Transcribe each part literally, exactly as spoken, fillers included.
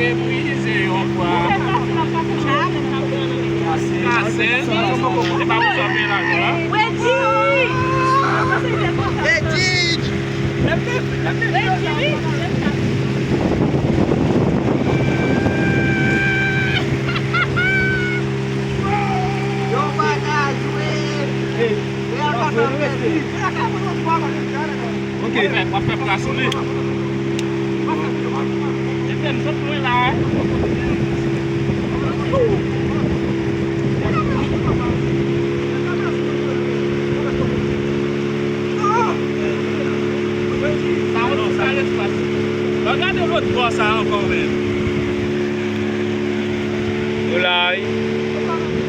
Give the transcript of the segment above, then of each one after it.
Brize yon bwa. Kase. E pa pou sa fè lajan la. Yo pa ka jwe. Real pa ka pèdi. Ok. W ap fè, w ap fè bra sou li. Epè m sot lwen la. Sa yon ti kal espas. Gade lòt bò sa ankò, men. Nou la, wi.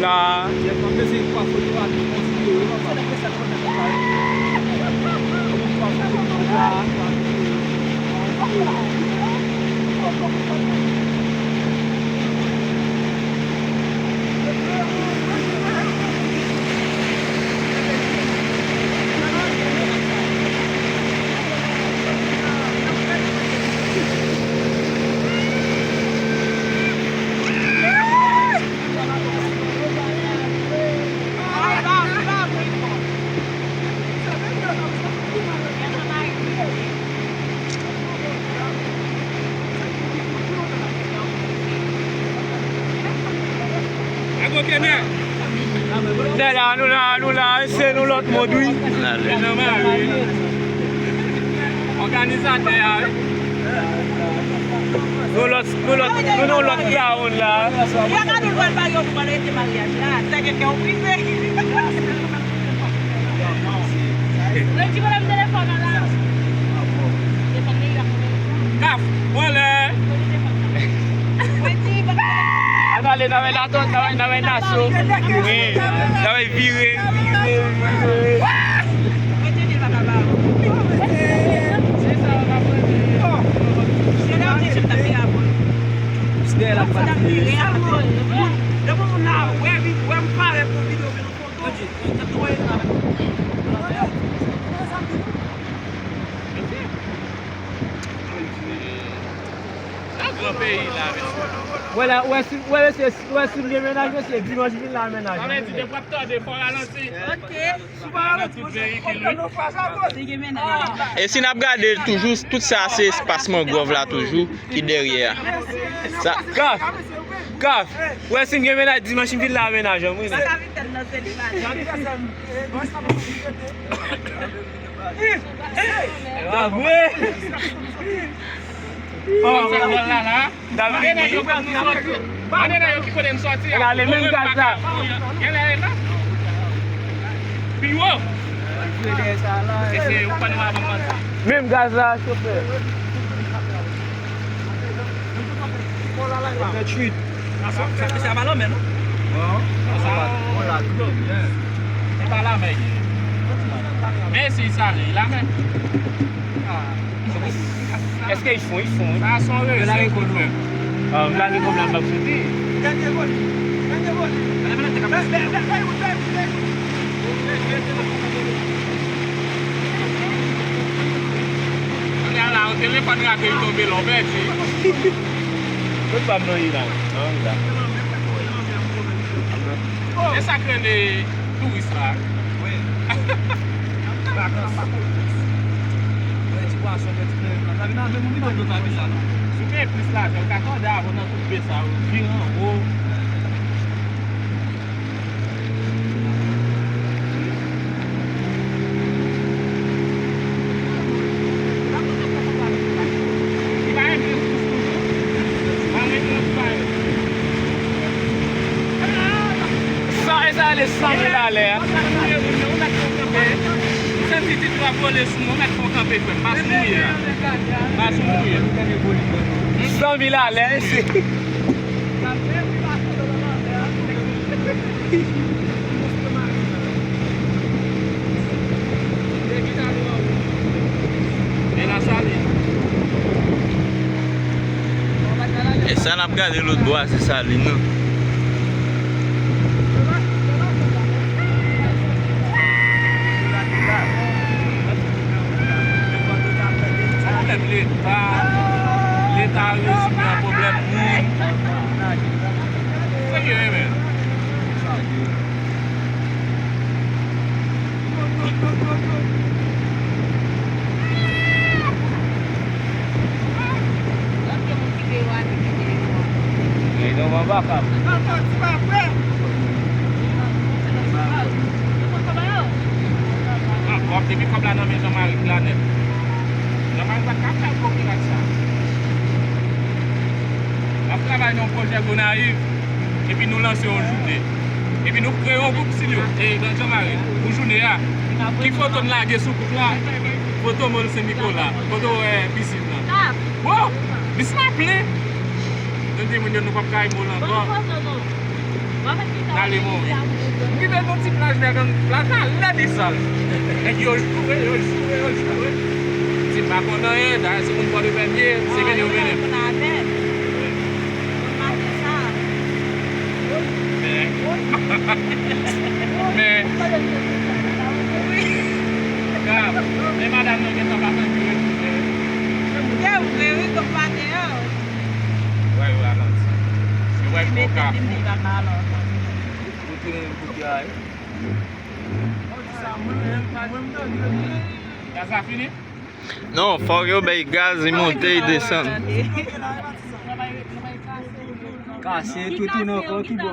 La. Nèg la, nou la, nou la, se nou lòt mond, wi. N ale. Òganizatè a, wi. Nou lòt, nou lòt, nou nan lòt ground la. Yo ka nou pral marye, nou pral rete maryaj la. Sa gen kè w brize. Redi, madam, telefòn nan la. Telefòn nan la. Kaf, vòlè. Redi, madam. An ale, n a wè laton, n a wè, n a wè naso. Wi, n a wè vire, vire, vire. Redi, vire, madam. Se la, ou te jwenn nan peyi a, bon. Depi moun la wè, wè m parèt pou videyo. Nan gran peyi la, mesye. Wè la, wè si, wè mesye, wè si m gen mennaj, mesye, dimanch vin la mennaj. Sa vle di, depi w ap tande, fò w ralanti. Ok. Nan tout veyikil, wi. E si n ap gade toujou, tout sa se espas mangròv la toujou ki dèyè a. Sa, Kaf, Kaf, wè si m gen mennaj, dimanch m vin la mennaj an, wi. Sa vle di, Davwe. Bon, sa vòl la, la. Mande nèg yo kote nou soti. Mande nèg yo ki kote nou soti a. Gade menm gaz la. Gen lè e la. Pi wo. E se ou pa nou avan manti. Menm gaz la, chofè. Venntuit. Sa, sa, sa pa lanmè, non? Non. Sa, se pa lanmè. Men si sa, li lanmè. Èske y fon? Y fon, wi. Sa se yon rejè tou, frè. Ah, m lage kòm la, m ap soti. Kounye a la, yon telefòn rate, l tonbe la, w pèdi. Kot pa m nan ye la? Nan ye la. E sa k rele touris la. Wi. Vakans. Wè ti pwason, wè ti pèp la. Sa vin avè moun ki pa dwe pa vin la, non. Si w gen plis lajan, w ka tande avè w nan tout be sa yo, vire anwo. San, e sa ale san mil alè a. San mil alè, se. E sa n ap gade lòt bò a, se Salin nan. Pwoblèm Leta, Leta rezoud nan pwoblèm moun. Ankò, depi kòb la nan men Jean-Marie la nèt. Jean-Marie pa t ka fè gwo mirak sa. N ap travay nan yon pwojè Gonayiv, epi nou lanse yon jounen. Epi nou kreye yon gwoup studio, e, Jean-Marie, pou jounen a. Ki foto n lage sou gwoup la? Foto Mòn Sen Nikola, foto, e, pisin nan. Wo! Bis la plen! Nou di moun yo nou p ap ka al mol ankò. N ale mouri. M rive nan ti plaj nèg an, plaj la lèd e sal. Nèg yo joure, yo joure, yo joure. Ti pa konn anyen, dayè se moun Pòtoprens ye, se vini yo vini. Men, men, men madanm nan gentan pa tann pou retounen. Wè yo ralanti. Yo wè koka. Gaz la fini? Non, fòk yo bay gaz, li monte, li desann. Kase, tou tounen ankò ki bò?